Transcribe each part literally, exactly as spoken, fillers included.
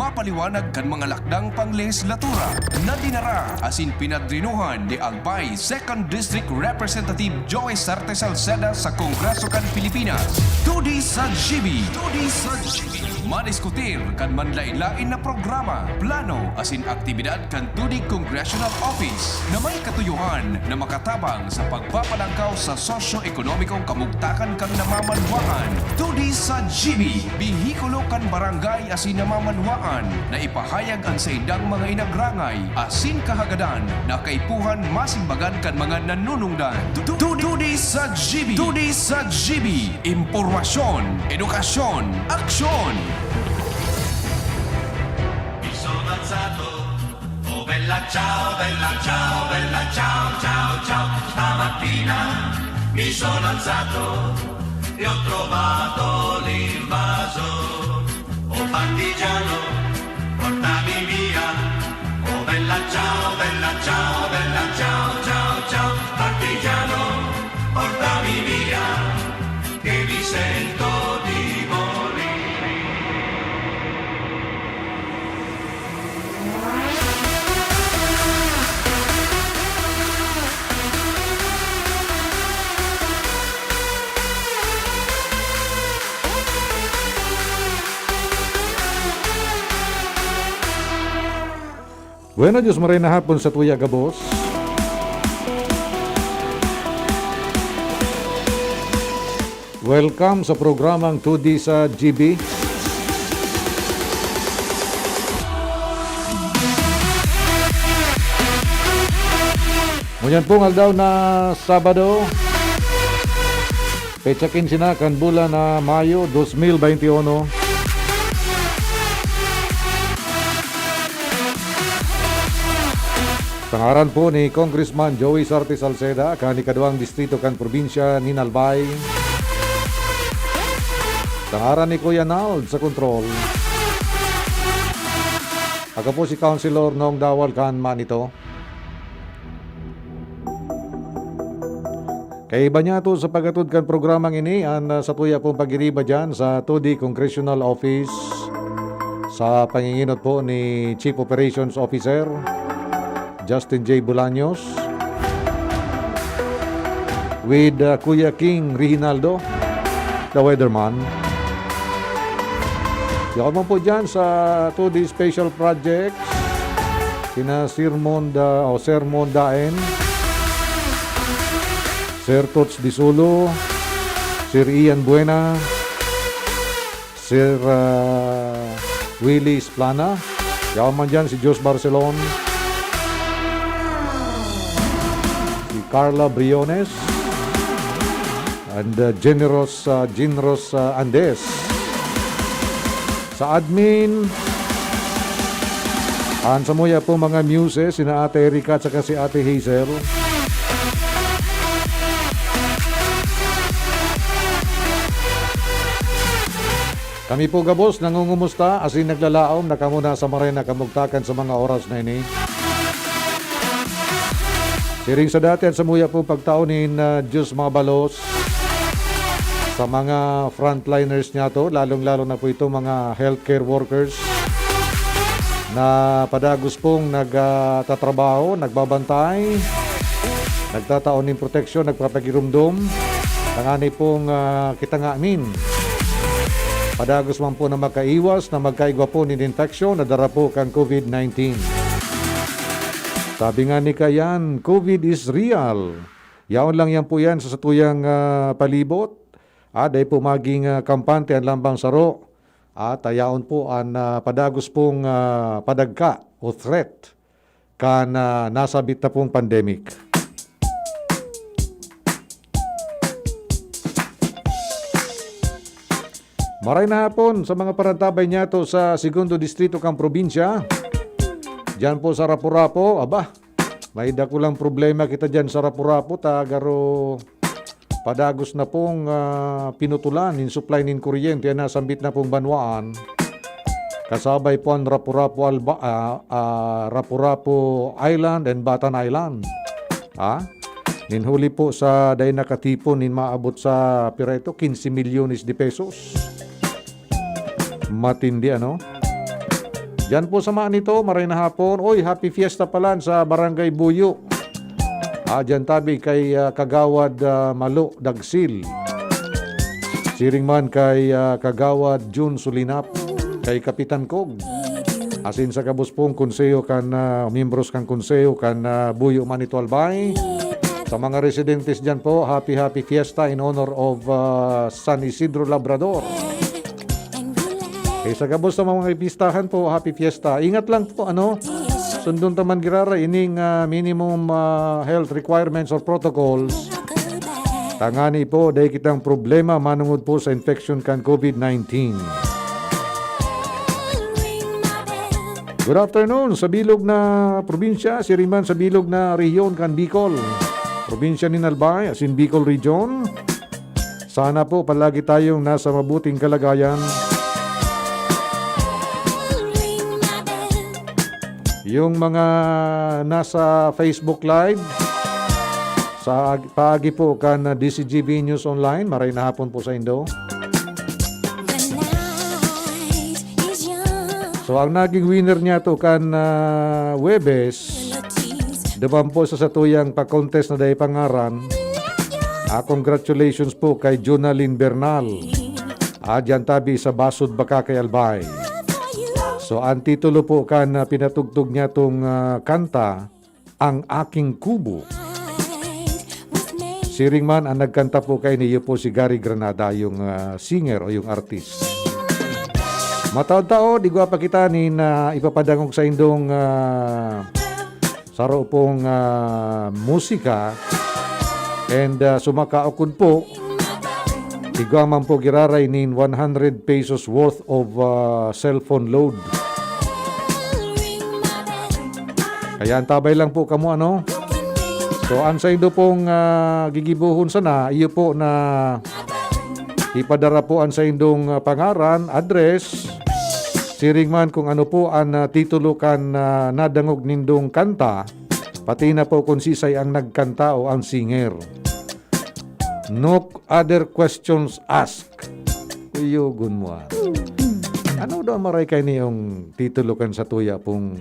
pagpapaliwanag kan mga lakdang panglehislatura na dinara asin pinadrinohan ni Albay Second District Representative Joey Sarte Salceda sa Kongreso kan Pilipinas. Todi sa G B. Todi sa G B. Madiskutir kan manlain-lain na programa, plano asin aktibidad kan Todi Congressional Office na may katuyohan na makatabang sa pagpapalangkaw sa sosyo-ekonomikong kamugtakan kan namamanwaan. Todi sa G B, behikulo kan barangay asin namamanwaan na ipahayag an saindang mga inagrangay asin kahagadan na kaipuhan masimbagan kan mga nanunungdan. Tu-, tu-, Todi sa G B! Todi sa G B! Impormasyon, edukasyon, aksyon! Misonan sato, oh bella ciao, bella ciao, bella ciao, ciao, ciao. Stamattina mi sono alzato e ho trovato l'invasor. Oh partigiano, portami via. Oh bella ciao, bella ciao, bella ciao, ciao, ciao. Partigiano, portami via, che mi sento di morire. Bueno, Diyos maray na hapon sa tuya gabos. Welcome sa programang Todi sa G B. Ngunyan pong aldaw na Sabado, petsa kinse na kan bulan na Mayo, dos mil bente uno. Sa ngaran po ni Congressman Joey Sarte Salceda, kan ikaduwang distrito kan probinsya nin Albay. Sa ngaran ni Kuya Nald sa kontrol. Ako po si Councilor Nong Dawal kan Manito. Kaiba niya to sa pag-atod kan programang ini, an, ah, satuya pong pagiriba diyan sa Todi Congressional Office sa panginginot po ni Chief Operations Officer Justin J Bolaños with, ah, Kuya King Reginaldo, the weatherman. Yaon man po dyan sa Todi Special Projects, sina Sir Monda o Sir Mondaen, Sir Tots Disulo, Sir Ian Buena, Sir, ah, Willie Splana. Yaon man dyan si Jos Barcelon, si Carla Briones, and, ah, Generous, ah, Ginros, ah, Andes. Sa admin, an samuya po mga muses, sina Ate Erica at saka si Ate Hazel. Kami po gabos nangungumusta asin naglalaom na kamo nasa maray na kamugtakan sa mga oras na ini. Siring sa dati, an samuya pong pagtao nin, ah, Diyos mabalos sa mga frontliners niyato, lalong-lalo na po itong mga healthcare workers na padagos pong nag, ah, tatrabaho, nagbabantay, nagtatao nin proteksyon, nagpapagiromdom. Tangani pong, ah, kita nganin. Padagos man po na makaiwas na magkaigwa po nin infeksyon na dara po kan COVID nineteen. Sabi nga ni Kayan, COVID is real. Yaon lang yan po yan sa satuyang, ah, palibot. Ah, dai po maging, ah, kampante an lambang saro. At, ah, yaon po an, ah, padagos pong, ah, padagka o threat kan, ah, nasabit na pong pandemic. Maray na hapon sa mga parantabay niyato sa Segundo Distrito kan probinsya. Diyan po sa Rapu-Rapu, aba, may dakulang problema kita diyan sa Rapu-Rapu, ta garo padagos na pong, ah, pinutulan nin supply nin kuryente an nasambit na pong banwaan. Kasabay po an Rapu-Rapu Alba-, ah, ah, Rapu-Rapu Island and Batan Island. Ha? Nin huli po sa dai nakatipon nin maabot sa pira ito, quince milyones de pesos. Matindi, ano? Diyan po sa Manito, maray na hapon. Oy, happy fiesta pala sa Barangay Buyo. Ah, diyan tabi kay, ah, Kagawad, ah, Malo Dagsil. Siring man kay, ah, Kagawad Jun Sulinap, kay Kapitan Kog. Asin sa gabos pong konseho kan, ah, miyembros kan konseho kan, ah, Buyo Manito Albay. Sa mga residentes diyan po, happy, happy fiesta in honor of, ah, San Isidro Labrador. Eh, sa gabos sa mga pistahan po, happy fiesta. Ingat lang po, ano? Sundon ta man giraray ining, ah, minimum, ah, health requirements or protocols. Tangani po, dai kitang problema manungod po sa infection kan COVID nineteen. Good afternoon. Sa bilog na probinsya, siring man sa bilog na rehiyon kan Bicol. Probinsya nin Albay, asin Bicol Region. Sana po palagi tayong nasa mabuting kalagayan. Yung mga nasa Facebook Live, sa ag-, paagi po kan D C G B News Online, maray na hapon po sa indo. So, ang naging winner niya to kan, ah, Huwebes, duman po sa satuyang pa-contest na dai pangaran. Ah, congratulations po kay Jonalyn Bernal. Ah, diyan tabi sa Basud, Bacacay, Albay. So, ang titulo po kan, ah, pinatugtog niya tong, ah, kanta, Ang Aking Kubo. Siring man, ang nagkanta po kaini, iyo po si Gary Granada, yung, ah, singer o yung artist. Mataod-taod, igwa pa kita nin, ah, ipapadangog sa indong, ah, saro pong, ah, musika. And, ah, sumakaukod po, igwa man po giraray nin one hundred pesos worth of, ah, cellphone load. Kaya antabay lang po kamo, ano? So, ang saindo pong, ah, gigibohon sana, iyo po na ipadara po ang saindong, ah, pangaran, address, siring man kung ano po ang, ah, titulo kan, ah, nadangog nindong kanta, pati na po kung sisay ang nagkanta o ang singer. No other questions asked. Kuyogon mo, ah. Ano daw maray kaini yung titulo kan satuya pong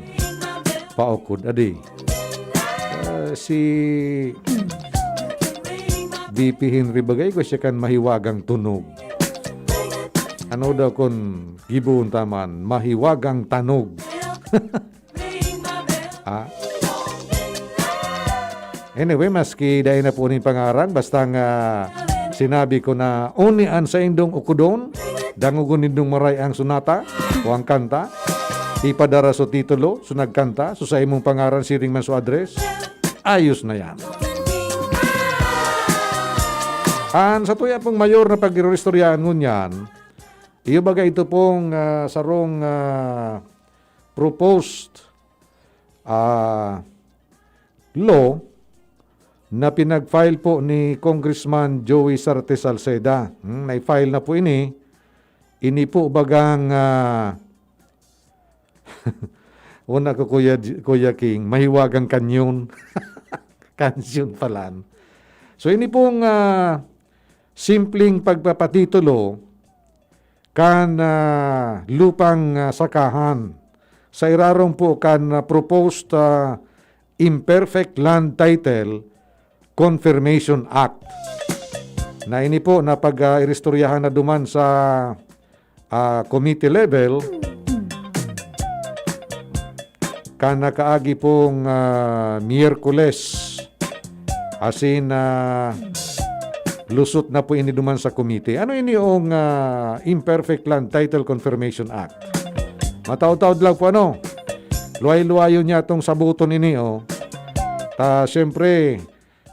paukod? Adi, ah, si V P Henry bagay ko siya kan mahiwagang tunog. Ano daw kun gibohon ta man, mahiwagang tanog? Ah? Anyway, maski dai na po nin pangaran, basta nga sinabi ko na uni an saindong ukodon, dangogon nindong maray ang sonata o ang kanta, ipadara so titulo, so nagkanta, so sa imong pangaran, siring man so address, ayos na yan. An satuya pong mayor na pag-iroristoryahan ngunyan, iyo baga ito pong, ah, sarong, ah, proposed, ah, law na pinag-file po ni Congressman Joey Sarte Salceda. Hmm, nai-file na po ini. Ini po bagang, ah, una ko, Kuya J-, Kuya King, mahiwagang kanyon. Kanyon palan. So, ini pong, ah, simpleng pagpapatitulo kan, ah, lupang, ah, sakahan sa irarom po kan, ah, proposed, ah, Imperfect Land Title Confirmation Act. Na ini po na pag, ah, iristoryahan na duman sa, ah, committee level, kan nakaagi pong, ah, Miyerkules. Asin, ah, lusot na po ini duman sa komite. Ano ini yung, ah, Imperfect Land Title Confirmation Act? Mataod-taod lang po, ano? Luway-luwayon niya tong sabuton ini, oh. Ta, siyempre,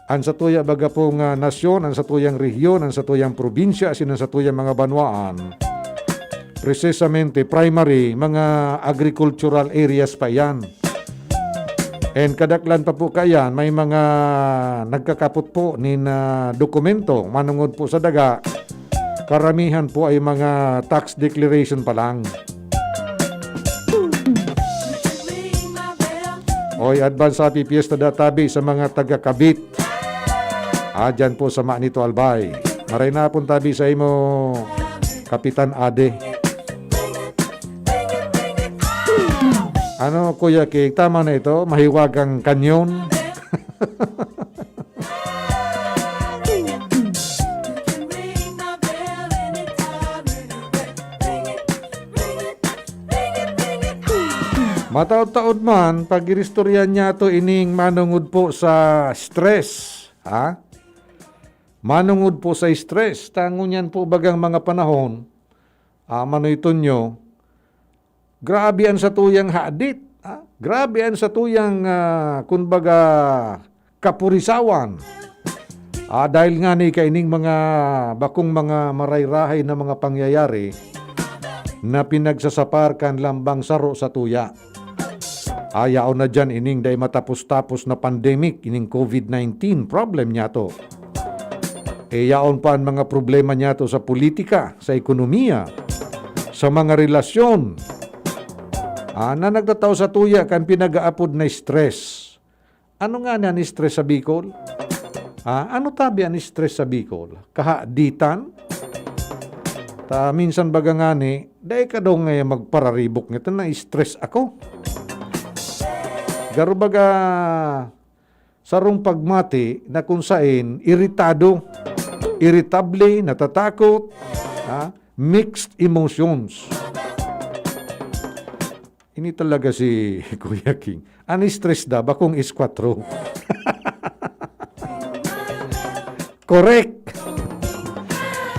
ang satuya baga pong, ah, nasyon, ang satuyang rehiyon, ang satuyang probinsya, asin ang satuyang mga banwaan, precisamente, primary, mga agricultural areas pa iyan. And kadaklan pa po kaiyan, may mga nagkakapot po nin, ah, dokumento manungod po sa daga. Karamihan po ay mga tax declaration pa lang. Oy, advance happy fiesta da tabi sa mga taga Cavite. Ah, dyan po sa Manito, Albay. Maray na pong tabi sa imo, Kapitan Ade. Ano, Kuya King, tama na ito? Mahiwagang kanyon? Mataod-taod man, pag-iristorya niyato ining manungod po sa stress, ha? Manungod po sa stress. Tango niyan po bagang mga panahon, ah, Manoy Tonyo, grabe an satuyang hadit, ha? Grabe an satuyang, ah, kumbaga, kapurisawan. Ah, dahil ngani kaining mga bakong mga maray-rahay na mga pangyayari na pinagsasapar kan lambang saro satuya. Ah, yaon na diyan ining dai matapos-tapos na pandemic, ining covid nineteen. Problem niyato. E, yaon pa an mga problema niyato sa politika, sa ekonomiya, sa mga relasyon, ah, na nagtatao satuya kan pinag-aapod na stress. Ano ngani an stress sa Bicol? Ah, ano tabi an stress sa Bicol? Kahaditan? Ta minsan baga ngani, dai ka daw ngaya magpararibok ngito, na-stress ako. Garo baga sarong pagmati na kung saen iritado, iritable, natatakot, ha? Mixed emotions. Ini talaga si Kuya King. An stress da, bakong S kwatro. Correct!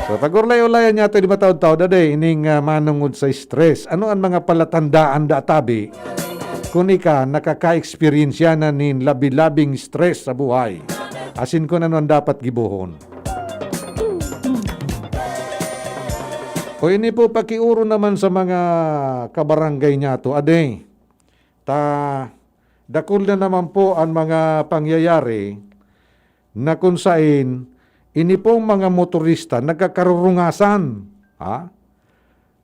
So, pag-urlay-ulayan niyato, di ba, taod-taod, ade, ining, ah, manungod sa stress. Ano an mga palatandaan da, tabi, kun ika nakaka-eksperyensya na nin labi-labing stress sa buhay? Asin kun ano an dapat gibohon? O ini po, pakioro naman sa mga kabarangay niyato, ade. Ta, dakul na naman po an mga pangyayari na kun saen ini pong mga motorista nagkakarurungasan, ha?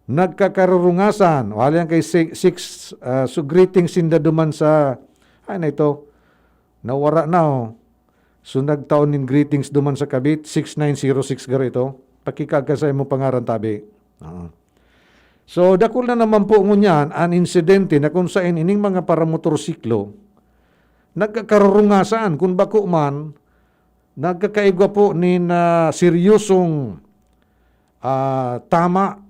Nagkakarurungasan. O, hali yan kay si-, six, ah, so greetings sinda duman sa, ay na ito, nawara na, oh. So, nagtao nin greetings duman sa Cavite, six nine zero six garo ito. Pakikag ka sa imong pangaran, tabi. Oo. So, dakul na naman po ngunyan an insidente na kung saen ining mga paramotorsiklo nagkakarurungasan, kun bako man, nagkakaigwa po nin, ah, seryosong, ah, tama.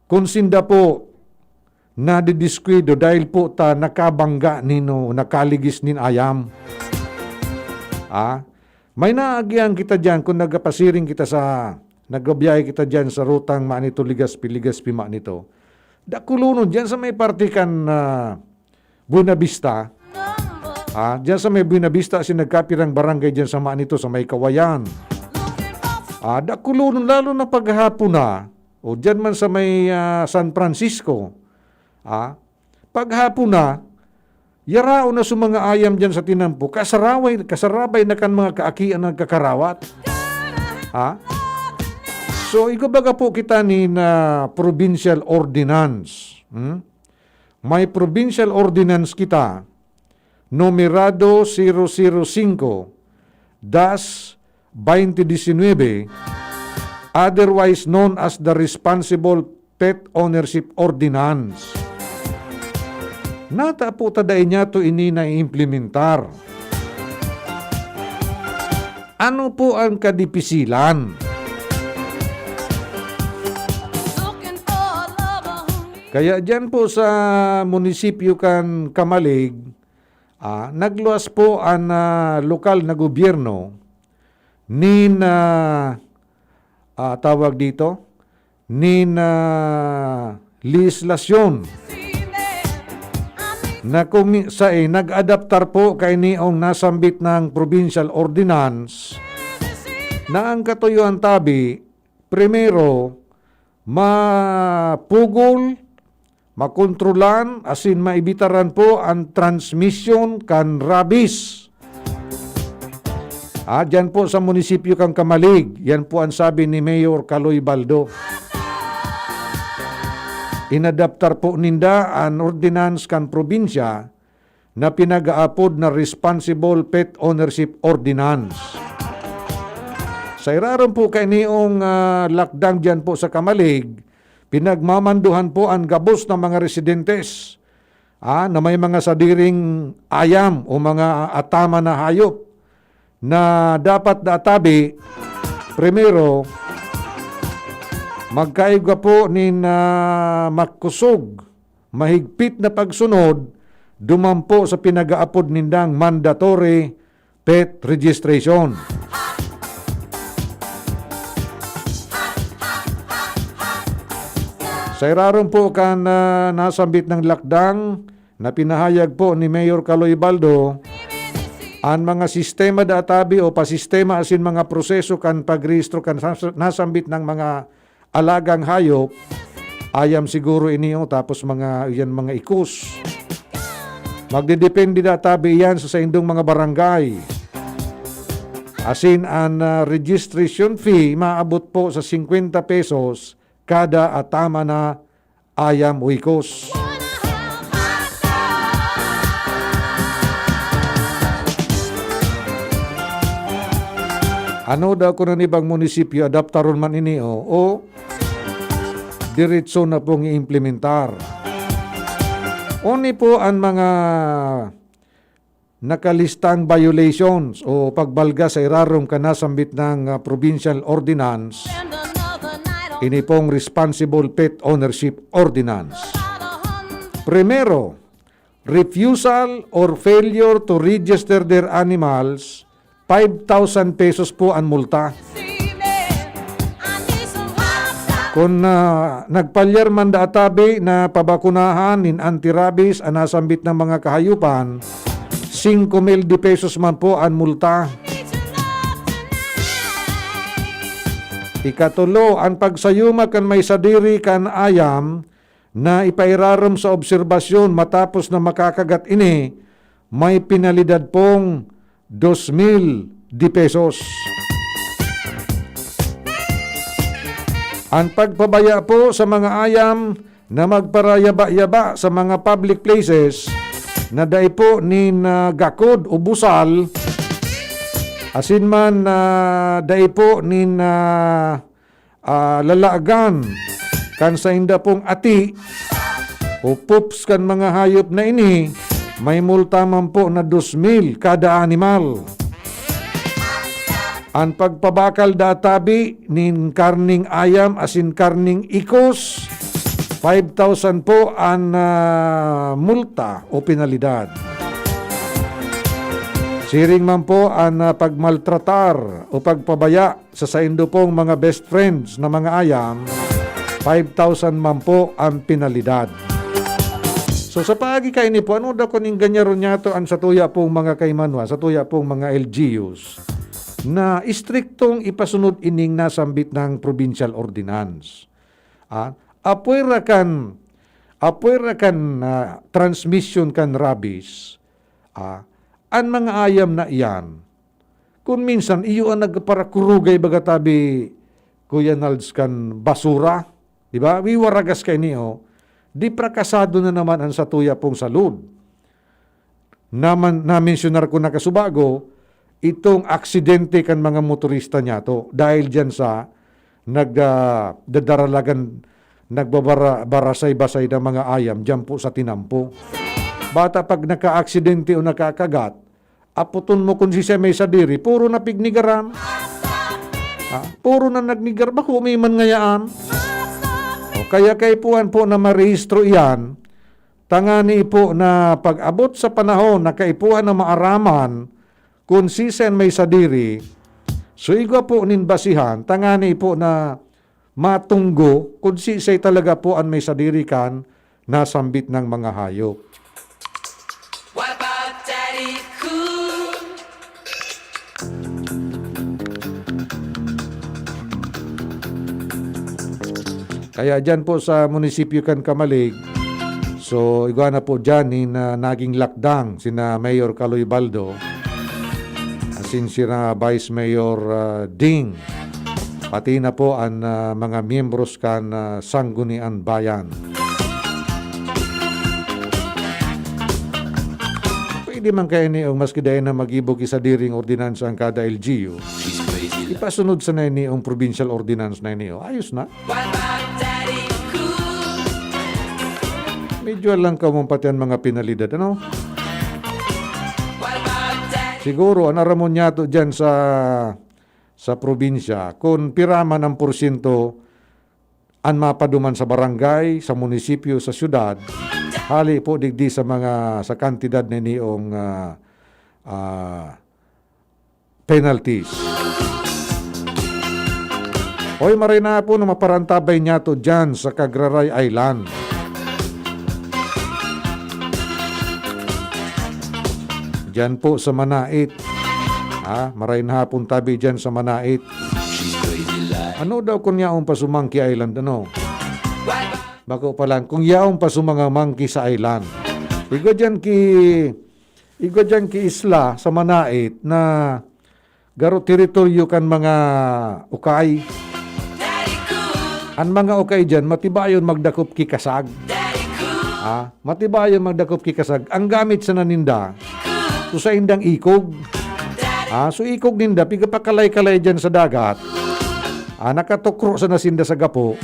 Kun sinda po nadidiskuido dahil po ta nakabangga nin o nakaligis nin ayam. Ah, may naagihan kita diyan kun nagpasiring kita sa, nagbabiyahe kita diyan sa rutang Manito, Legazpi, Legazpi, Manito. Dakulonon diyan sa may parte kan, ah, Buenavista. Ah, diyan sa may Buenavista, asin nagkapirang barangay diyan sa Manito, sa may Kawayan. Ah, dakulonon, lalo na paghapon na, o diyan man sa may, ah, San Francisco. Ah, paghapon na, yaraon na sa mga ayam diyan sa tinampo, kasaraway, kasarabay na kan mga kaakian nagkakarawat. Ha? So, igwa baga po kita nin, ah, provincial ordinance. Hmm? May provincial ordinance kita, numerado zero zero cinco dash twenty diecinuebe, otherwise known as the Responsible Pet Ownership Ordinance. Nata po ta dai niyato ini naiimplementar. Ano po ang kadipisilan? Kaya diyan po sa munisipyo kan Camalig, ah, nagluwas po an, ah, lokal na gobyerno nin, ah, ah, tawag dito, nin, ah, lehislasyon na kung mi-, sa, eh, nag-adaptar po kaini ang nasambit na provincial ordinance na ang katuyohan tabi, primero, mapugol, makontrolan, asin maibitaran po ang transmisyon kan rabies. Ah, diyan po sa munisipyo kan Camalig, yan po ang sabi ni Mayor Kaloy Baldo. Inadaptar po ninda an ordinance kan probinsya na pinag-aapod na Responsible Pet Ownership Ordinance. Sa irarom po kainiong, ah, lakdang diyan po sa Camalig, pinagmamanduhan po an gabos na mga residentes ah, na may mga sadiring ayam o mga ataman na hayop na dapat na atabi, primero, magkaigwa po nin, ah, makusog, mahigpit na pagsunod duman po sa pinag-aapod nindang mandatory pet registration. Sa irarom po kan, ah, nasambit na lakdang na pinahayag po ni Mayor Kaloy Baldo, an mga sistema da atabi o pasistema asin mga proseso kan pagrehistro kan nas-, nasambit na mga alagang hayop, ayam siguro ini, oh, tapos mga, yan, mga ikos. Magdedepende da atabi iyan sa saindong mga barangay. Asin an, ah, registration fee maabot po sa singkwenta pesos kada ataman na ayam o ikos. Ano daw kun an ibang munisipyo, adaptaron man ini, o, o diretso na pong i-implementar? Oni po an mga nakalistang violations o pagbalga sa irarom kan nasambit na, ah, provincial ordinance, ini pong Responsible Pet Ownership Ordinance. Primero, refusal or failure to register their animals, five thousand pesos po an multa. Kun, ah, nagpalyar man da atabi na pabakunahan nin anti-rabies an nasambit na mga kahayupan, singko mil de pesos man po an multa. Ikatulo, an pagsayuma kan may sadiri kan ayam na ipairarom sa obserbasyon matapos na makakagat ini, may penalidad pong dos mil de pesos. An pagpabaya po sa mga ayam na magparayaba-yaba sa mga public places na dai po nin, ah, gakod o busal, asin man, ah, dai po nin, ah, ah, lalagan kan sainda pong ati o poops kan mga hayop na ini, may multa man po na dos mil kada animal. An pagpabakal da atabi nin karning ayam asin karning ikos, five thousand po an, ah, multa o penalidad. Siring man po an, ah, pagmaltratar o pagpabaya sa saindo pong mga best friends na mga ayam, five thousand man po an penalidad. So, sa paagi kaini po, ano daw kun ingganyaron niyato an satuya pong mga kaimanuan, satuya pong mga L G Us, na istriktong ipasunod ining nasambit na provincial ordinance? Ah, apwera kan, apwera kan, ah, transmission kan rabies, ah, an mga ayam na iyan, kun minsan, iyo an nagparakurugay, baga tabi, Kuya Nalds, kan basura, di ba? Wiwaragas kaini, oh. Di prakasado na naman an satuya pong salud. Naman, namensyunar ko na kasubago, itong aksidente kan mga motorista niyato dahil diyan sa nag, ah, dadaralagan, nagbabara-, barasay-basay na mga ayam diyan po sa tinampo. Bata pag nakaaksidente o nakakagat, aputon mo kun siisay may sadiri, puro na pignigaran. Ah, puro na nagnigar, bako may man ngayaan. O kaya kaipuhan po na marehistro iyan, tangani po na pag-abot sa panahon na kaipuhan na maaraman kun siisay may sadiri, so igwa po nin basihan, tangani po na matunggo kun siisay talaga po an may sadiri kan nasambit na mga hayop. What about Daddy Cool? Kaya diyan po sa munisipyo kan Camalig, so igwa na po diyan nin, ah, naging lakdang sina Mayor Kaloy Baldo, asin sina Vice Mayor, ah, Ding, pati na po an, ah, mga miyembros kan, ah, Sangguniang Bayan. Pwede man kaya ini, o maski dai na magibo ki sadiring ordinansa an kada L G U, ipasunod sana ini ang provincial ordinance na ini, o. Ayos na. Medyo alam ka mong pati ang mga penalidad, ano? Siguro, an aramon niyato dyan sa, sa probinsya, kung pira man ang porsyento an mapaduman sa barangay, sa munisipyo, sa syudad, hali po digdi sa mga, sa kantidad na iniong, ah, ah, penalties. Hoy, maray na po na maparantabay niyato dyan sa Cagraray Island. Dyan po sa Manait. Ha? Maray na hapon tabi dyan sa Manait. Ano daw kung yaon pa sa Monkey Island, ano? Bako pa lang, kung yaon pa sa mga monkey sa island. Igwa dyan ki, igwa dyan ki isla sa Manait na garo teritoryo kan mga ukay. An mga ukay diyan, matibayon magdakop ki kasag. Ah, matibayon magdakop ki kasag. Ang gamit sana ninda, so saindang ikog. Ah, so ikog ninda, pigapakalay-kalay diyan sa dagat. Ah, nakatukro sana sinda sa gapo.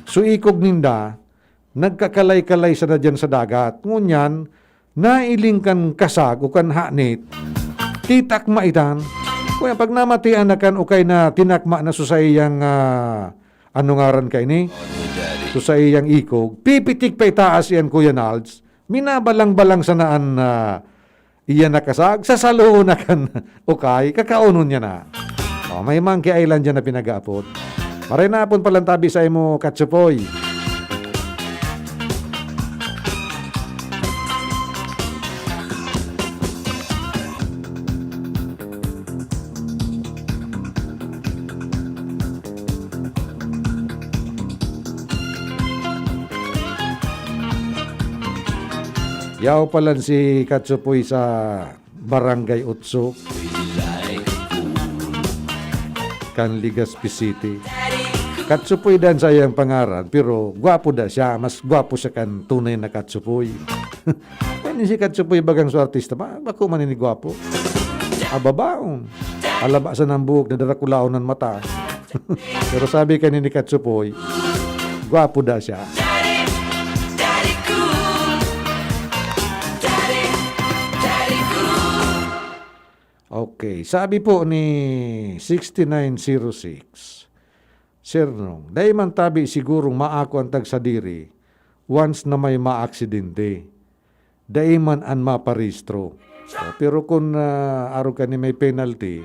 So ikog ninda, nagkakalay-kalay sana diyan sa dagat. Ngunyan, nailing kan kasag o kan hanit, titakma itan. Kaya pag namatian na kan ukay na tinakma na sa saiyang, ah, ano ngaran ka ini? Sa saiyang ikog, pipitik pa itaas yan, Kuya Nalds. Minabalang-balang sana an, ah, iyan na kasag, sasaluon na kan ukay, kakaonon niya na. Oh, may Monkey Island dyan na pinag-aapot. Maray na hapon palantabi sa imo, Katsupoy. Yaw palan si Katsupoy sa Barangay Otso, kan Legazpi City. Katsupoy dan sa iyang pangaran, pero gwapo da siya. Mas gwapo siya kan tunay na Katsupoy. Yan si Katsupoy bagang su artista. Ba, bako man ini gwapo. Ababaon. Alaba sa nang buhok na darakulaon ng mata. Pero sabi ka ni Katsupoy, gwapo da siya. Okay. Sabi po ni sixty-nine zero six, Sir Nong, dai man tabi sigurong maako an tagsadiri once na may maaksidente. Dai man an maparehistro. O, pero kun, ah, arog ka ni may penalty,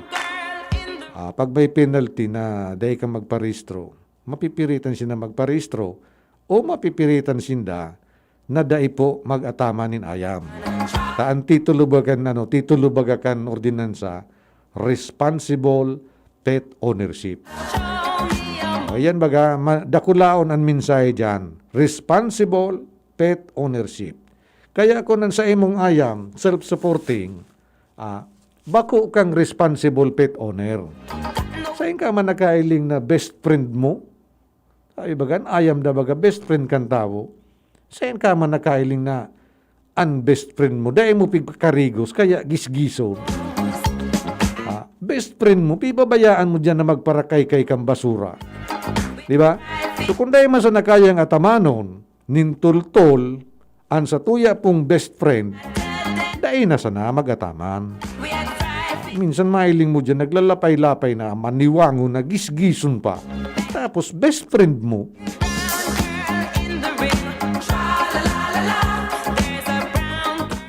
ah, pag may penalty na dai ka magparehistro, mapipiritan sinda magparehistro o mapipiritan sinda na dai po mag-ataman nin ayam. Ta an titulo baga kan, ano, titulo baga kan ordinansa, responsible pet ownership. O, yan baga, ma-, dakulaon an mensahe diyan. Responsible pet ownership. Kaya kun an sa imong ayam, self-supporting, ah, bako kang responsible pet owner. Sain ka man nakailing na best friend mo? Ay, bagan, ayam da baga, best friend kan tawo. Sain ka man nakailing na an best friend mo, dai mo pigkakarigos, kaya gisgison. Ah, best friend mo, pibabayaan mo diyan na magparakaykay kan basura. Di ba? So, kung dai man sana kayang atamanon nin toltol an satuya pong best friend, dai na sana mag-ataman. Minsan mailing mo diyan, naglalapay-lapay na, maniwangon na, gisgison pa. Tapos best friend mo.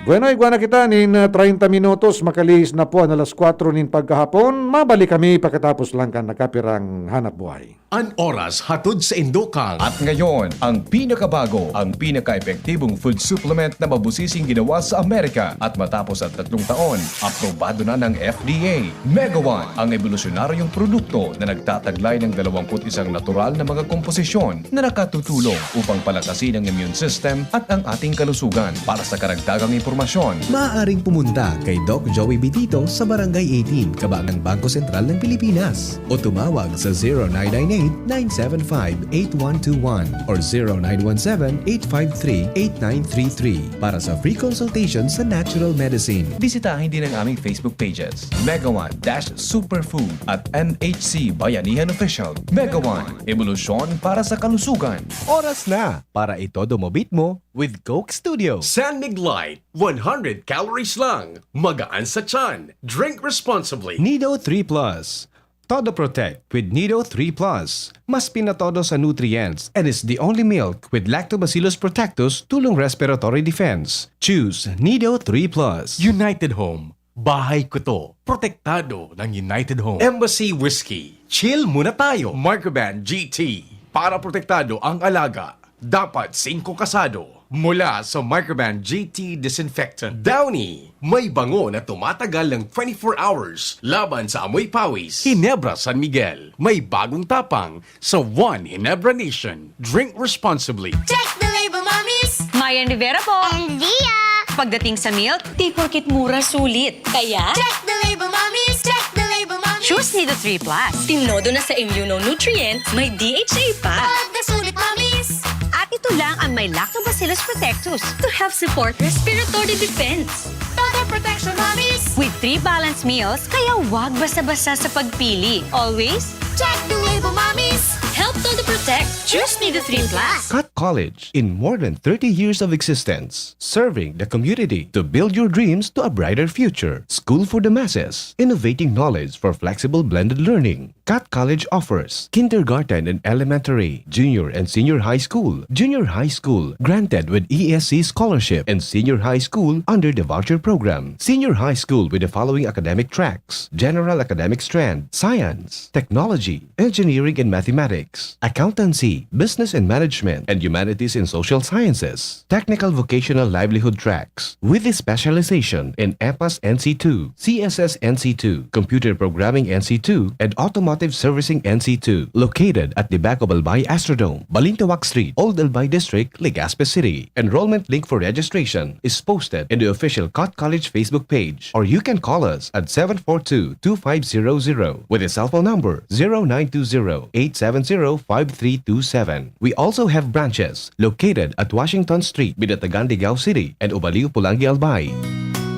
Bueno, igwa na kita nin, ah, treinta minutos, makalihis na po an alas kwatro nin pagkahapon. Mabalik kami pagkatapos lang kan nakapirang hanap buhay. An oras hatod sa Indokang. At ngayon, ang pinakabago, ang pinaka-epektibong food supplement na mabusising ginawa sa Amerika. At matapos ang tatlong taon, aprobado na ng F D A. Mega One, ang ebolusyonaryong produkto na nagtataglay ng dalawampu't isang natural na mga komposisyon na nakatutulong upang palakasin ang immune system at ang ating kalusugan. Para sa karagdagang impormasyon, impormasyon. Maaaring pumunta kay Doc Joey Bitito sa Barangay eighteen, kabaang Bangko Sentral ng Pilipinas, o tumawag sa zero nine nine eight, nine seven five, eight one two one or zero nine one seven, eight five three, eight nine three three para sa free consultation sa natural medicine. Bisitahin din ang aming Facebook pages, Mega One dash Superfood at M H C Bayanihan Official. Mega One, ebolusyon para sa kalusugan. Oras na para itodo mo beat mo with Coke Studio. San Mig Light, one hundred calories lang. Magaan sa tiyan. Drink responsibly. Nido three Plus. Todo Protect with Nido three Plus. Mas pinatodo sa nutrients and is the only milk with Lactobacillus protectus tulong respiratory defense. Choose Nido three Plus. United Home. Bahay ko to. Protektado ng United Home. Embassy Whiskey. Chill muna tayo. Microban G T. Para protektado ang alaga, dapat singko kasado. Mula sa Microban G T Disinfectant. Downy. May bango na tumatagal ng twenty-four hours laban sa amoy pawis. Ginebra San Miguel. May bagong tapang sa One Ginebra Nation. Drink responsibly. Check the label, mommies! Mayan Rivera po. And Zia! Pagdating sa milk, di porkit mura, sulit. Kaya, check the label, mommies! Check the label, mommies! Choose Nido three Plus. Tinodo na sa immunonutrient, may D H A pa. Pagkasulit, mommies! At ito lang ang may Lactobacillus protectus to help support respiratory defense. Total protection, mommies! With three balanced meals, kaya wag basta-basta sa pagpili. Always, check the label, mommies! Help Todo Protect. Choose Nido three Plus. Cut College, in more than thirty years of existence, serving the community to build your dreams to a brighter future. School for the masses, innovating knowledge for flexible blended learning. Cut College offers kindergarten and elementary, junior and senior high school, junior high school granted with E S C scholarship, and senior high school under the voucher program. Senior high school with the following academic tracks: general academic strand, science, technology, engineering and mathematics, accountancy, business and management, and humanities and social sciences, technical vocational livelihood tracks, with a specialization in EPAS N C two, C S S N C two, computer programming N C two, and automotive servicing N C two, located at the back of Albay Astrodome, Balintawak Street, Old Albay District, Legazpi City. Enrollment link for registration is posted in the official Cut College Facebook page, or you can call us at seven four two, two five zero zero with a cell phone number zero nine two zero, eight seven zero, five three two seven. We also have branches located at Washington Street, Binatagan, Ligao City, and Ubaliw, Pulangi, Albay.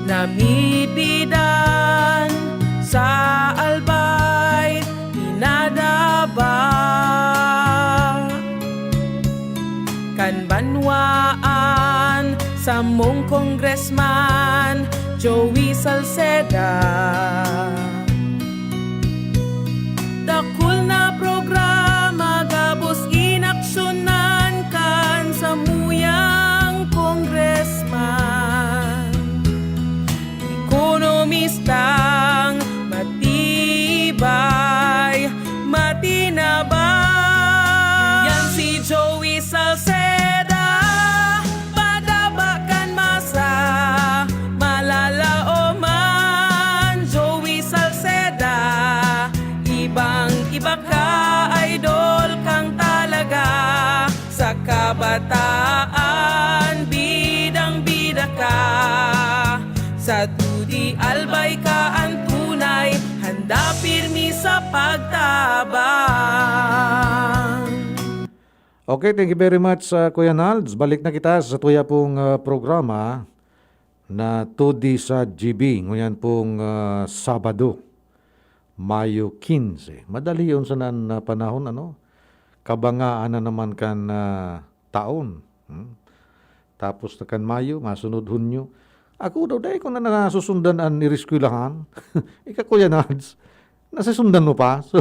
Namipidan sa Albay, pinadaba kan banwaan samong Congressman Joey Salceda. Dakul na programa gabos inaksyonan kan samuyang congressman. Ekonomistang matibay, matinabang. Yan si Joey Salceda, padaba kan masa, malalaoman. Joey Salceda, ibang-iba ka, idol kang talaga. Sa kabataan, bidang-bida ka. Sa dudi, Albay ka an tunay, handa pirmi sa pagtabang. Okay, thank you very much, uh, Kuya Nalds. Balik na kita sa tuya pong, uh, programa na Todi sa G B, ngunyan pong, uh, Sabado, Mayo quince. Madali yun sa nan-, na panahon, ano? Kabangaan na naman kan, uh, taon. Hmm? Tapos na kan Mayo, masunod Hunyo. Ako daw, dai ko na nasusundan an ireskwelahan. Ika, Kuya Nalds, nasusundan mo pa? So,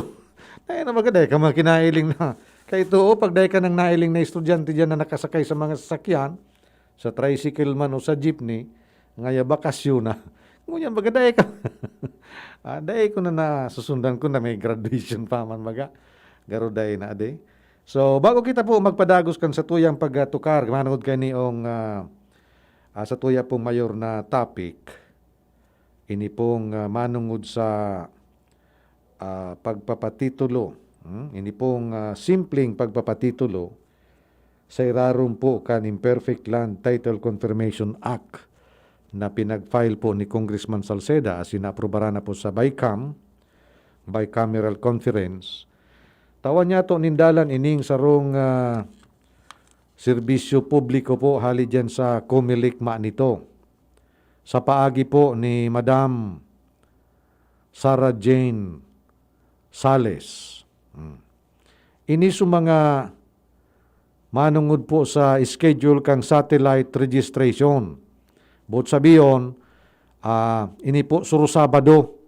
dai na, baga dai ka makinailing na. Kaya ito, oh, pag dai ka nang nailing na estudyante dyan na nakasakay sa mga sasakyan, sa tricycle man o sa jeepney, ngaya bakasyon na. Ngunyan, baga dai ka. Ah, dai ko na nasusundan ko na may graduation pa man, baga. Garo dai na, ade. So, bago kita po magpadagos kan satuyang pagtukar, manungod kaniong, ah, ah, satuya pong mayor na topic, ini pong, ah, manungod sa, ah, pagpapatitulo, hmm? Ini pong, ah, simpleng pagpapatitulo sa irarom po kan Imperfect Land Title Confirmation Act na pinag-file po ni Congressman Salceda asin naaprubaran na po sa BICAM, Bicameral Conference. Tawan niyato nin dalan ining sarong, ah, serbisyo publiko po hali diyan sa Comelec Manito, sa paagi po ni Madam Sarah Jane Sales. Hmm. Ini sa mga manungod po sa schedule kan satellite registration. Buot sabihon, ah, ini po suro Sabado,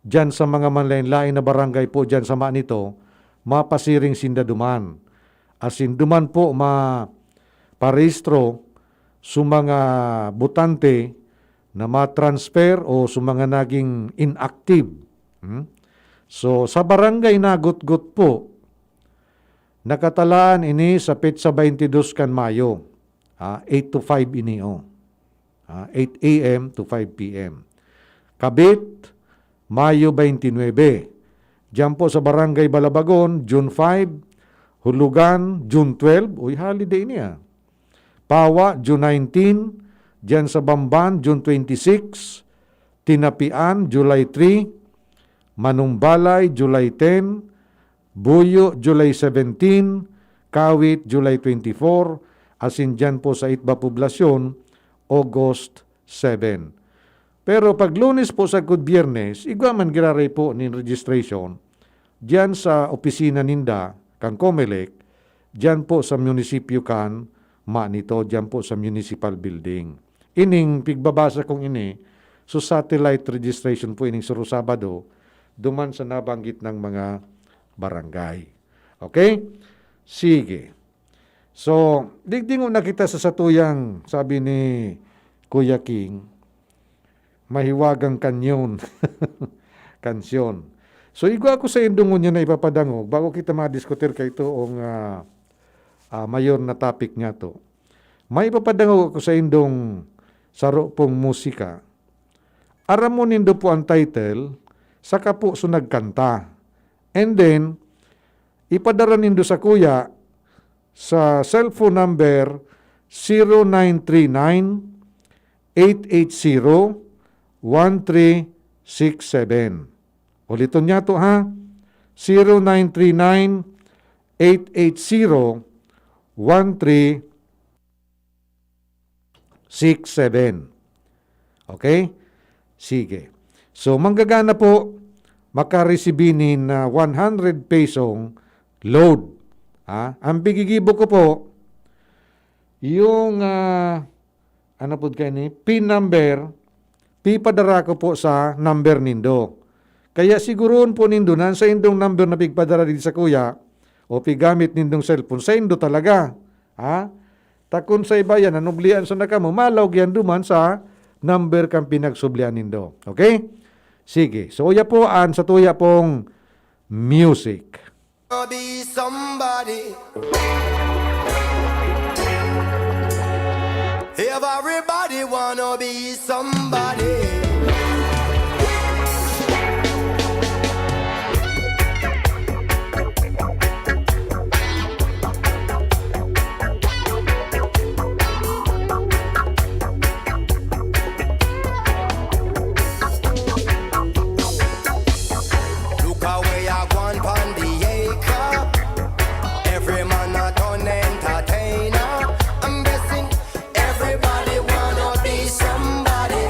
diyan sa mga manlaen-laen na barangay po diyan sa Manito, mapasiring sinda duman. Asin duman po maparehistro sa mga botante na ma-transfer o sa mga naging inactive. Hmm? So, sa barangay Nagutgot po, nakatalaan ini sa petsa twenty-two kan Mayo. Ah, eight to five ini, oh. Ah, eight A M to five P M. Kabit, Mayo twenty-nine. Diyan po sa Barangay Balabagon, June five. Hulugan, June twelve. Uy, holiday ini, ah. Pawa, June nineteen. Diyan sa Bamban, June twenty-six. Tinapian, July three. Manumbalay, July ten. Buyo, July seventeen. Kawit, July twenty-four. Asin diyan po sa Itba Poblacion, August seven. Pero pag Lunes po sagkod Biyernes, igwa man giraray po nin registration diyan sa opisina ninda, kan Comelec, diyan po sa munisipyo kan Manito, diyan po sa municipal building. Ining pigbabasa kong ini, so satellite registration po ining suro Sabado, duman sa nabanggit na mga barangay. Okay? Sige. So, digdingon na kita sa satuyang, sabi ni Kuya King, mahiwagang kanyon. Kansyon. So, igwa ko saindo ngunyan na ipapadangog, bago kita madiskutir kaitong, ah, ah, mayor na topic niyato. May ipapadangog ako saindong saro pong musika. Aram mo nindo po ang title, saka po so nagkanta. And then, ipadara nindo sakuya sa cellphone number zero nine three nine, eight eight zero, one three six seven. Uliton niyato, ha? Zero nine three nine, eight eight zero, one three six seven. Okay? Sige. So, manggagana po, makaresibi nin, ah, one hundred pesong load. Ha? Ang pigigibo ko po, yung, ah, ano po kayo ni? Pin number, pipadara ko po sa number nindo. Kaya siguroon po nindo na ang saindong number na pigpadara digdi sakuya o pigamit nindong cellphone, saindo talaga. Ha? Ta kun sa iba yan, nanublian sana kamo, malaog yan duman sa number kan pinagsublian nindo. Okay? Sige. So, uya po an satuya pong music. Be somebody. Everybody wanna be somebody. Look away, I want pon the acre. Every man a turn entertainer. I'm guessing everybody wanna be somebody.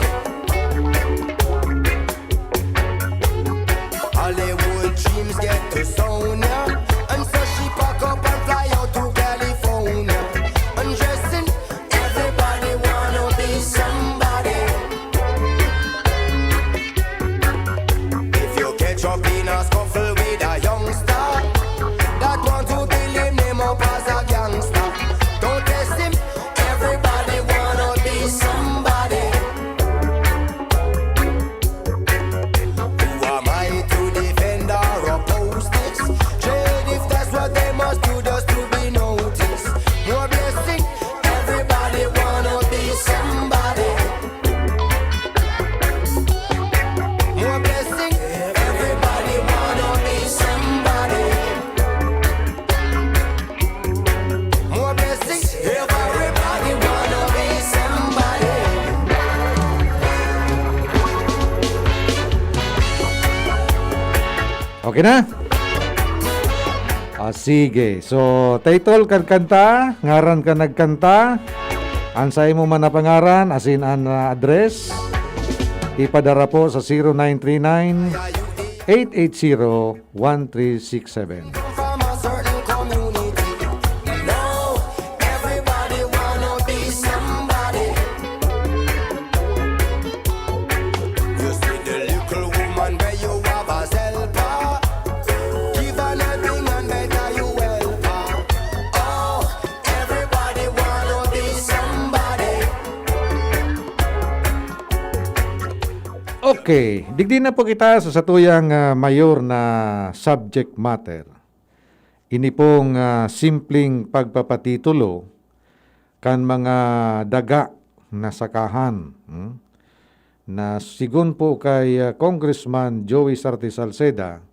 Okay na? Ah, sige. So, title kan kanta, ngaran kan nagkanta, an saimo man na pangaran, asin an, ah, address, ipadara po sa zero nine three nine, eight eight zero, one three six seven. Okay, digdi na po kita sa satuyang, ah, mayor na subject matter. Ini pong, ah, simpleng pagpapatitulo kan mga daga na sakahan, hmm, na sigon po kay, ah, Congressman Joey Sarte Salceda,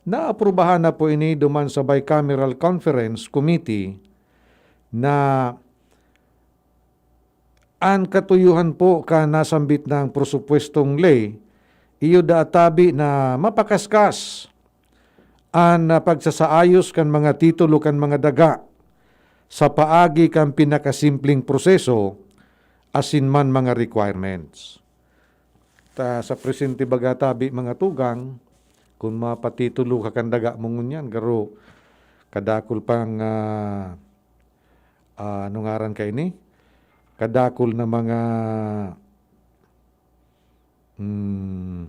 naaprubahan na po ini duman sa Bicameral Conference Committee na an katuyuhan po kan nasambit na presupuestong ley, iyo daa tabi na mapakaskas an, ah, pagsasaayos kan mga titulo kan mga daga sa paagi kan pinakasimpleng proseso asin man mga requirements. Ta, sa presente baga tabi, mga tugang, kun mapatitulo ka kan daga mo ngunyan, garo kadakul pang, ah, ah, ano ngaran kaini? Kadakul na mga, hmm,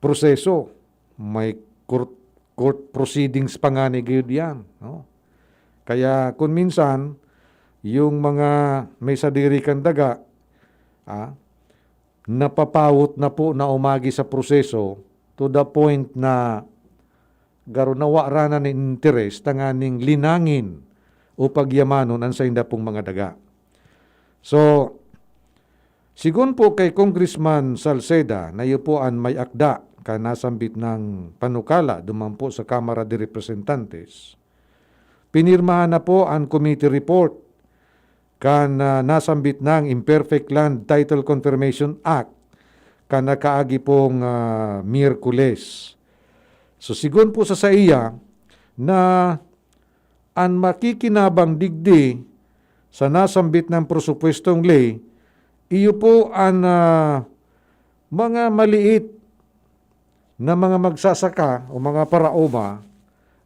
proseso. May court, court proceedings pa ngani gayud yan, no? Kaya kun minsan, yung mga may sadiri kan daga, ah, napapawot na po na umagi sa proseso to the point na garo na wara na nin interes tanganing linangin o pagyamanon an sainda pong mga daga. So, sigon po kay Congressman Salceda na iyo po an may akda kan nasambit na panukala duman po sa Kamara de Representantes, pinirmahan na po an committee report kan, ah, nasambit na Imperfect Land Title Confirmation Act kan nakaagi pong, ah, Miyerkules. So, sigon po sa saiya na an makikinabang digdi sa nasambit na presupuestong ley, iyo po an, ah, mga maliit na mga magsasaka o mga paraoma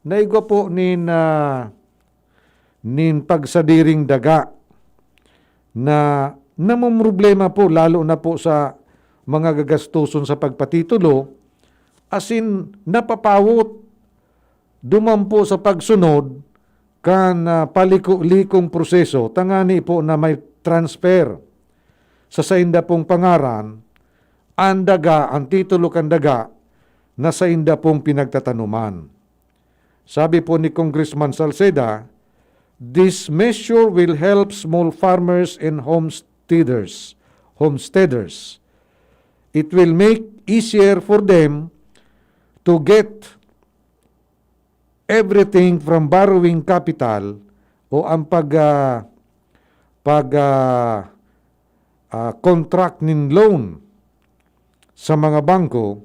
na igwa po nin, ah, nin pagsadiring daga na namomroblema po, lalo na po sa mga gagastoson sa pagpatitulo, asin napapawot duman po sa pagsunod kan, ah, paliko-likong proseso tangani po na may transfer sa sainda pong pangaran an daga, an titulo kan daga na sainda pong pinagtatanuman. Sabi po ni Congressman Salceda, "This measure will help small farmers and homesteaders. Homesteaders. It will make easier for them to get everything from borrowing capital o ang pag, ah, pag, ah, ah, contract nin loan sa mga bangko,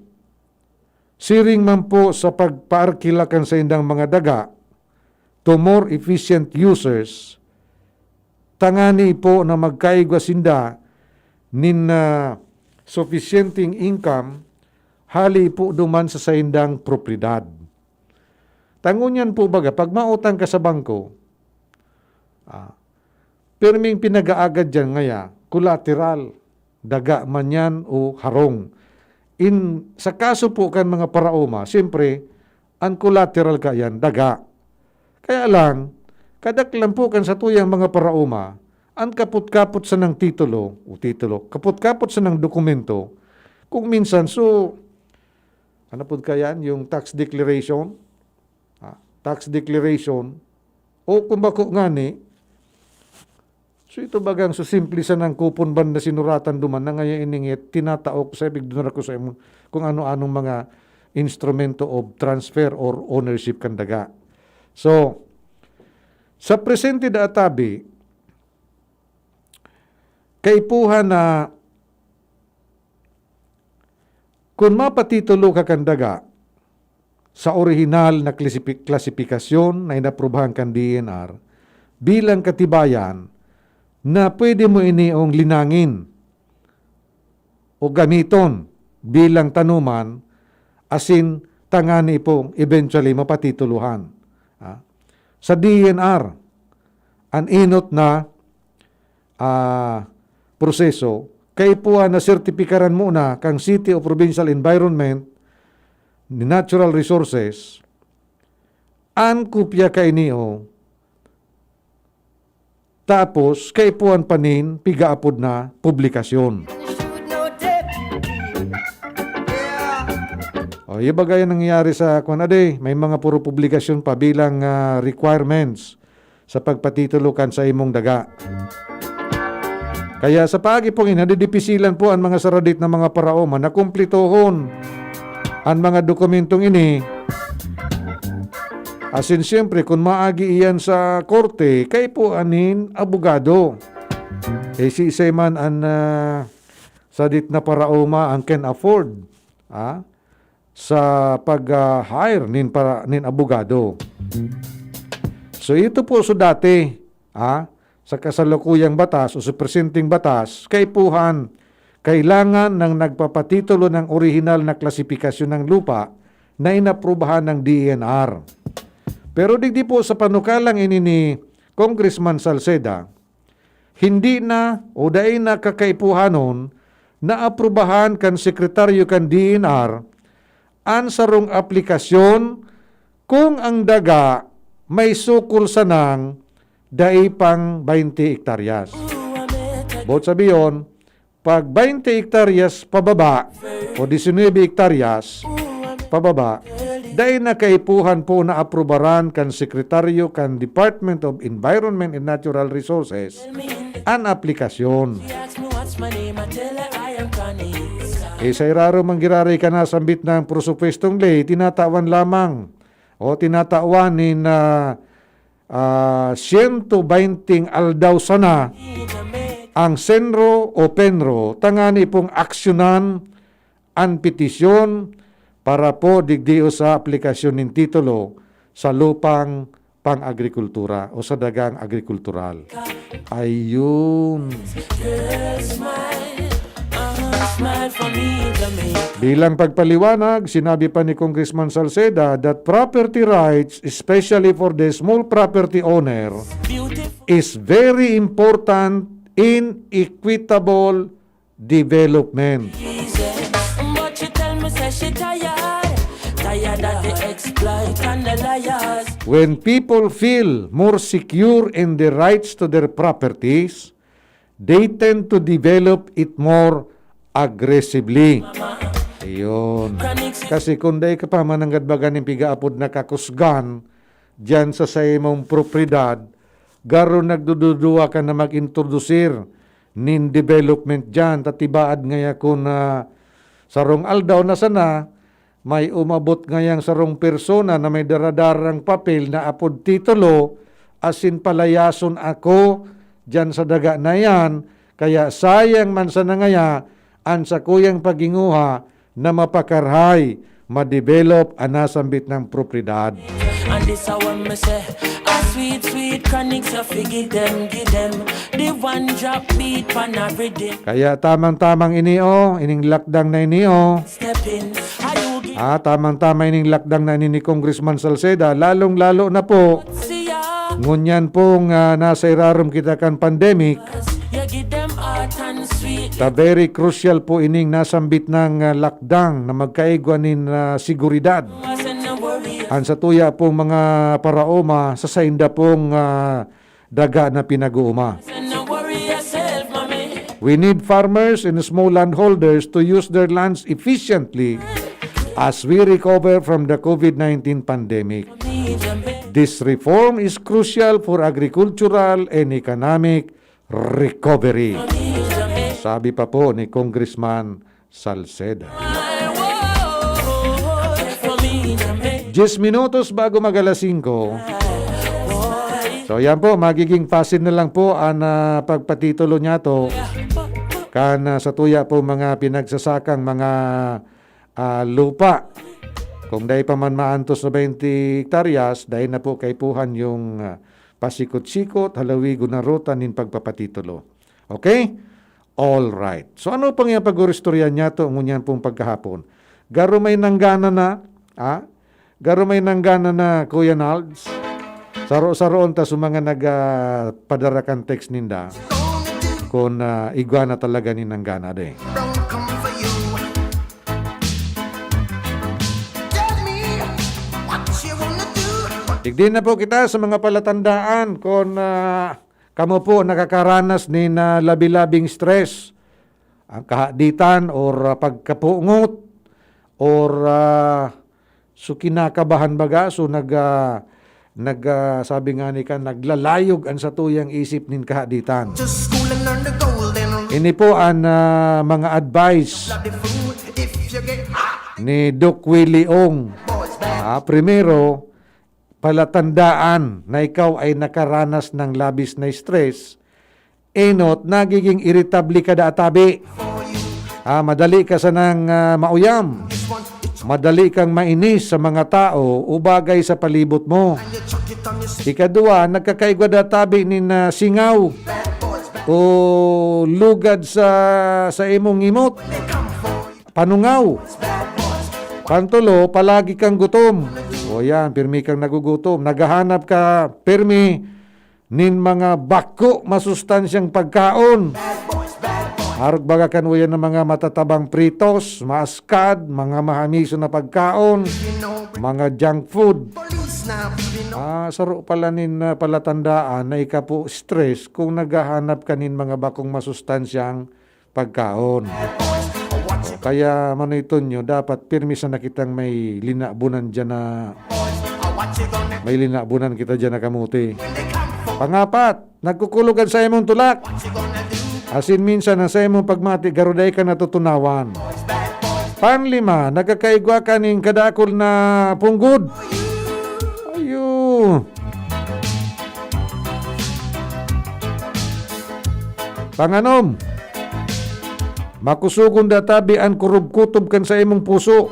siring man po sa pagpaarkila kan saindang mga daga to more efficient users, tangani po na magkaigwa sinda nin, ah, sufisyenteng income hali po duman sa saindang propiedad." Ta ngunyan po baga, pag mautang ka sa bangko, ah, pirming pinag-aagad diyan ngaya, collateral, daga man yan o harong. In, sa kaso po kan mga paraoma, siyempre, an collateral kaiyan, daga. Kaya lang, kadaklan po kan satuyang mga paraoma, an kapot-kapot sanang titulo, o titulo, kapot-kapot sanang dokumento, kung minsan, so, ano po kaya yan? Yung tax declaration? Ah, tax declaration. O kung bako ngani, so ito bagang so simple sanang kupon banda sinuratan duman na ngayon iningit, tinataok sa ibig dunar ko sa imo kung ano-anong mga instrumento of transfer or ownership kan daga. So, sa presente da atabi, kaipuhan na kun mapatitulo ka kan daga, sa orihinal na klasipi-, klasipikasyon na inaprubahan kan D E N R bilang katibayan na pwede mo iniong linangin o gamiton bilang tanuman asin tangani pong eventually mapatitulohan. Ah, sa D E N R, an enot na, ah, proseso, kaipuhan na sertipikaran muna kan City o Provincial Environment, Natural Resources, an kopya kaini o tapos kaipuhan pa nin pigaapod na publikasyon. O, iya bagay ang nangyayari sa kwan ade, may mga puro publikasyon pa bilang, ah, requirements sa pagpatitulo kan sa imong daga. Kaya sa paagi pong ini, nadidipisilan po ang mga saradit na mga paraoma na kumplitohon ang mga dokumentong ini. Asin siyempre, kung maagi iyan sa korte, kaipuhan nin abogado. Eh, siisay man an, ah, sadit na paraoma ang can afford, ah, sa pag, ah, hire nin para, nin abogado. So, ito po so dati, ah, sa kasalukuyang batas o sa presenteng batas, kaipuhan, kailangan ng nagpapatitulo ng orihinal na klasifikasyon ng lupa na inaprubahan ng D E N R. Pero digdi po sa panukalang ini ni Congressman Salceda, hindi na o dai na kakaipuhanon na aprubahan kan sekretaryo kan D E N R an sarong aplikasyon kung ang daga may sukol sanang dai pang baynte hektaryas. Boot sabihon, pag baynte hektaryas pababa o disinuyebe hektaryas pababa, dai na kaipuhan po na aprubaran kan sekretaryo kan Department of Environment and Natural Resources an aplikasyon. Eh, sa irarom man giraray kan nasambit na presupuestong ley, tinatawan lamang o tinatawan nin, ah, ah, siyento baynte aldaw sana ang CENRO o PENRO tangani pong aksyonan an petisyon para po digdi sa aplikasyon nin titulo sa lupang pang-agrikultura o sa dagang agrikultural. Ayun. Bilang pagpaliwanag, sinabi pa ni Congressman Salceda that property rights, especially for the small property owner, is very important in equitable development. But she tell me say she tired, tired of the exploit and the liars. When people feel more secure in the rights to their properties, they tend to develop it more aggressively. Ayun. Kasi kung dai ka pa mananggad baga nin pigaapod na kakusgan diyan sa saimong propiedad, garo nagdududuwa ka na mag-introdusir nin development diyan. Ta tibaad ngaya kun, ah, sarong aldaw na sana, may umabot ngayang sarong persona na may daradarang papel na apod titulo, asin palayason ako diyan sa daga na iyan, kaya sayang man sana ngaya an sakuyang paghinguha na mapakarahay, ma-develop an nasambit na propiedad. And this a one me say, a sweet, sweet chronic, so fi give them, give them the one drop beat pan a rhythm. Kaya tamang-tamang ini, oh, ining lakdang na ini, oh. Step in, a you give Ah, tamang-tama ining lakdang na ini ni Congressman Salceda, lalong-lalo na po siya. Ngunyan pong, ah, nasa irarom kita kan pandemic, You give them hot and sweet. Ta very crucial po ining nasambit na, ah, lakdang na magkaigwa nin, ah, seguridad. Wasn't no worry. An satuya pong mga paraoma sa sainda pong, ah, daga na pinag-uuma. Wasn't no worry yourself, mommy. We need farmers and small landholders to use their lands efficiently as we recover from the COVID nineteen pandemic. This reform is crucial for agricultural and economic recovery. Sabi pa po ni Congressman Salceda. Diyes minutos bago mag alas singko. So, yan po, magiging pasin na lang po ang, ah, pagpatitulo niya to. Kan, ah, sa tuya po mga pinagsasakang mga, ah, lupa. Kung dai pa man maantos na twenty hektaryas, dai na po kaipuhan yung, ah, pasikot-sikot, halawigon na ruta nin pagpapatitulo. Okay? All right. So, ano pang iyang pag-uristorya niya to, ngunyan pong pagkahapon? Garo may nanggana na, ah? Garo may nanggana na, Kuya Nalds? Saro-saroon ta sa mga nag, ah, padara kan text ninda. Kung, ah, igwa na talaga ni nanggana, de. Digdi na po kita sa mga palatandaan kung, ah, kamo po nakakaranas nin, ah, labi-labing stress, ang kahaditan or, ah, pagkapungot or, ah, so kinakabahan baga, so nag, ah, nag, ah, sabi nga ni kan, naglalayog an satuyang isip nin kahaditan. Ini po an, ah, mga advice ni Doc Willie Ong. Ah, primero, palatandaan na ikaw ay nakaranas ng labis na stress, enot, nagiging iritable ka da tabi. Ah, madali ka sanang, ah, mauyam. Madali kang mainis sa mga tao o bagay sa palibot mo. Ikadua, nagkakaigwa da tabi nin, ah, singaw o lugad sa, sa imong ngimot. Panungaw. Pantulo, palagi kang gutom. O yan, pirmi kang nagugutom. Naghahanap ka, pirmi, nin mga bako masustansyang pagkaon. Arog baga kan uyan ng mga matatabang pritos, maaskad, mga mahamiso na pagkaon, mga junk food. Ah, saro pala nin, ah, palatandaan na ika po stress kung naghahanap ka nin mga bakong masustansyang pagkaon. Kaya, manoy Tonyo, dapat pirmi sana kitang may linabunan diyan na, may linabunan kita diyan na kamote. Pangapat, nagkukulog an saimong tulak. Asin minsan, ang saimong pagmati, garo dai ka natutunawan. Panglima, nagkakaigwa ka nin kadakul na punggod. Ayo. Panganom, makusogon da tabi an kurubkutob kan saimong puso,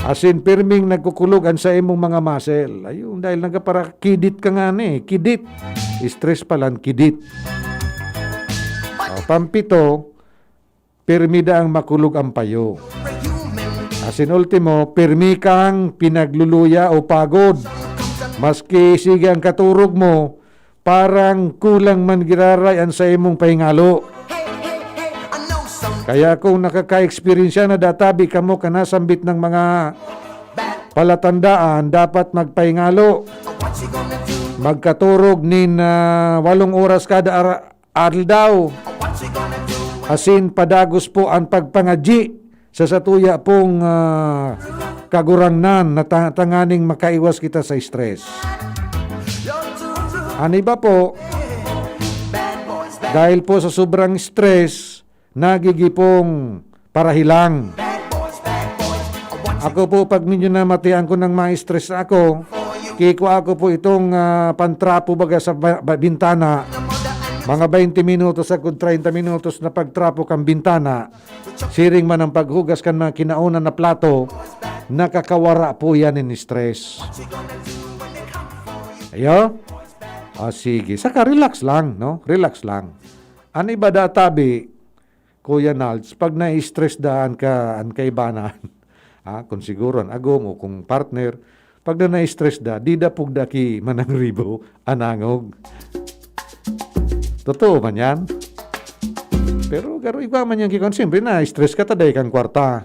asin pirming nagkukulog an saimong mga muscle. Ayun, dahil nagparakidit ka ngani, kidit. Stress palan, kidit. O, pampito, pirmi daang makulog an payo. Asin ultimo, pirmi kang pinagluluya o pagod. Maski sige an katurog mo, parang kulang man giraray an saimong pahingalo. Kaya kung nakaka-eksperyensya na da tabi kamo kan nasambit na mga palatandaan, dapat magpahingalo. Magkaturog nin, ah, walong oras kada ara-, aldaw. Asin padagos po an pagpangadyi sa satuya pong, ah, Kagurangnan na ta-, tanganing makaiwas kita sa stress. An iba po, dahil po sa sobrang stress, nagigipong parahilang. Ako po, pag medyo namatian ko ng ma-stress ako, kikua ako po itong, ah, pantrapo baga sa ba-, ba-, bintana. Mga twenty minutos agud treinta minutos na pagtrapo kan bintana. Siring man ang paghugas kan mga kinaonan na plato, nakakawara po yan in stress. Ayo? Ah, sige. Saka relax lang, no? Relax lang. An iba da tabi, Kuya Nalds, pag na-stress da an ka, an kaibanan, ah, kung siguro an agom o kung partner, pag na na-stress da, di da pugda ki manangribo, anangog. Totoo man yan. Pero garo igwa man yan ki kon, siyempre na-stress ka ta dai kang kwarta.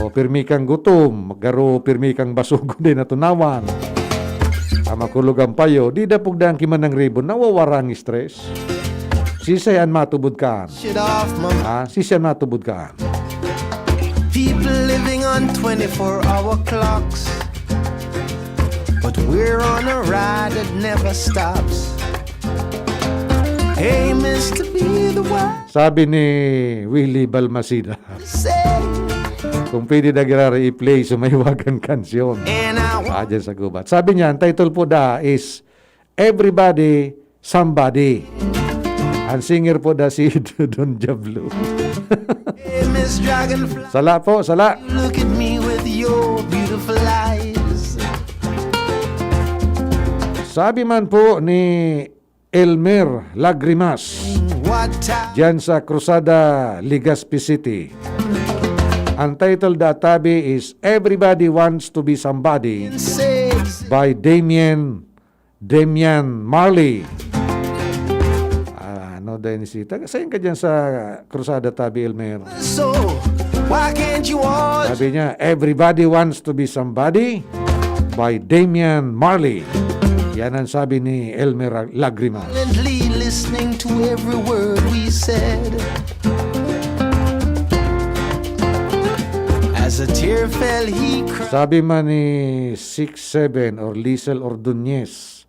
O pirmi kang gutom, garo pirmi kang basog, di natunawan. Ah, makulog an payo, di da pugda ki manangribo, nawawara ang stress. Sisay an matubod kaan? Shit off my Ah, sisay an matubod kaan? People living on twenty-four hour clocks. But we're on a ride that never stops. Hey, mister, be the one. Sabi ni Willie Balmaceda, Say. Kung pwede na giraray i-play sa may wagang kansyon. And I Ah, dyan sa gubat. Sabi niya, ang title po da is Everybody, Somebody. Ang singer po da si Don Diablo. Miss Dragonfly, sala po, sala. Look at me with your beautiful eyes. Sabi man po ni Elmer Lagrimas, what time? Diyan sa Cruzada, Legazpi City. Ang title da tabi is Everybody Wants to Be Somebody by Damian, Damian Marley. Ah, ano din si taga saan ka diyan sa Cruzada, tabi, Elmer? So, why can't you all? Sabi niya, "Everybody Wants to Be Somebody" by Damian Marley. Yan ang sabi ni Elmer Lagrimas. Silently listening to every word we said. As a tear fell, he cried. Sabi man ni six seven or Liesel Ordonez,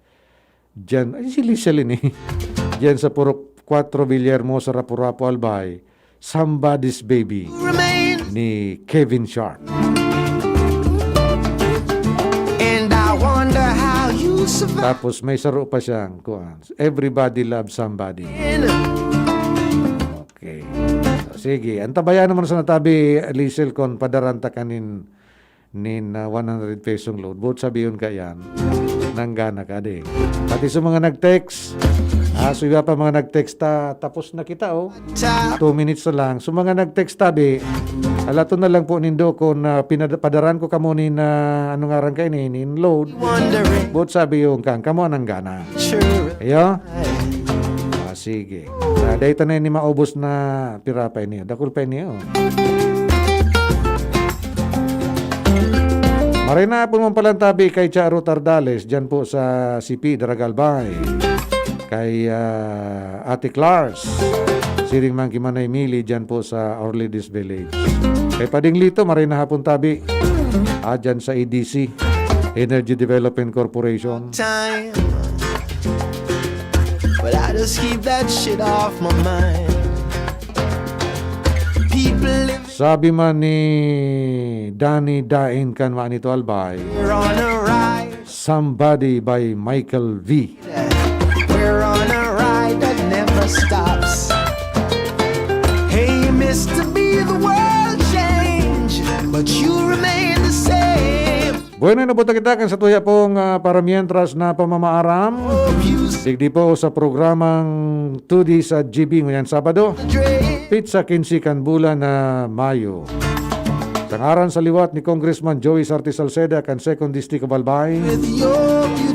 diyan, ay, si Liesel ini. Diyan sa Purok Kuwatro, Villahermosa, Rapu-Rapu, Albay, "Somebody's Baby" ni Kevin Sharp. And I wonder how you survive. Tapos may saro pa siyang, kuwan, "Everybody Loves Somebody." Okay. So, sige. Antabayan naman sa natabi, Liesel, kung padaran ta kanin nin, ah, one hundred pesong load. Boot sabihon ka yan, nanggana ka, di. Pati sa mga nag-text, ah, so iba pa mga nag-text, ta-, tapos na kita, oh. Two minutes na lang. So mga nag-text tabi, alaton na lang po nindo kung, ah, pinad-, padaran ko kamo nin, ah, ano ngaran ka ini, nin load. Boot sabihon ka, kamo ang nanggana. Iyo? Ah, sige. Ah, dahil ta na ini maubos na pira pa ini. Dakul pa ini, oh. Maray na hapon man palang tabi kay Cha Ruth Ardales, dyan po sa C P, Daragalbay. Kay, ah, Ate Clars, siring man ki Manay Mili, dyan po sa Our Lady's Village. Kay Pading Lito, maray na hapon tabi. Ah, dyan sa E D C, Energy Development Corporation. Time. But I just keep that shit off my mind. People living Sabi man ni Danny Dain kan Manito Albay, here on a ride. Somebody by Michael V. We're on a ride that never stops. Hey, Mister B, the world change, but you remain the same. Bueno, nabuta kita kan sa tuya pong, ah, para mientras na pamamaaram. Digdi po sa programang Two D sa G B ngayon Sabado, petsa quince kan bulan na Mayo. Sa ngaran sa liwat ni Congressman Joey Sarte Salceda kan Second District of Albay.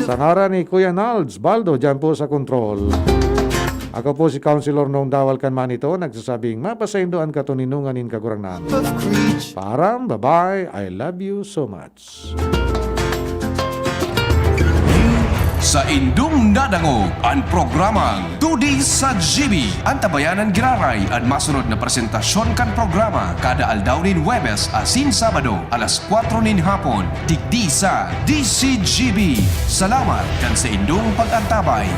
Sa ngaran ni Kuya Nalds Baldo dyan po sa control. Ako po si Councilor Nong Dawal kan Manito, nagsasabing mapasaindo an katoninongan nin Kagurangnan. Paaram, bye-bye, I love you so much. Saindong nadangog an programang Two D sa G B. Antabayanan giraray an masunod na presentasyon kan programa kada aldaw nin Huwebes asin Sabado, alas kwatro nin hapon, digdi sa D C G B. Salamat kan saindong pag-antabay.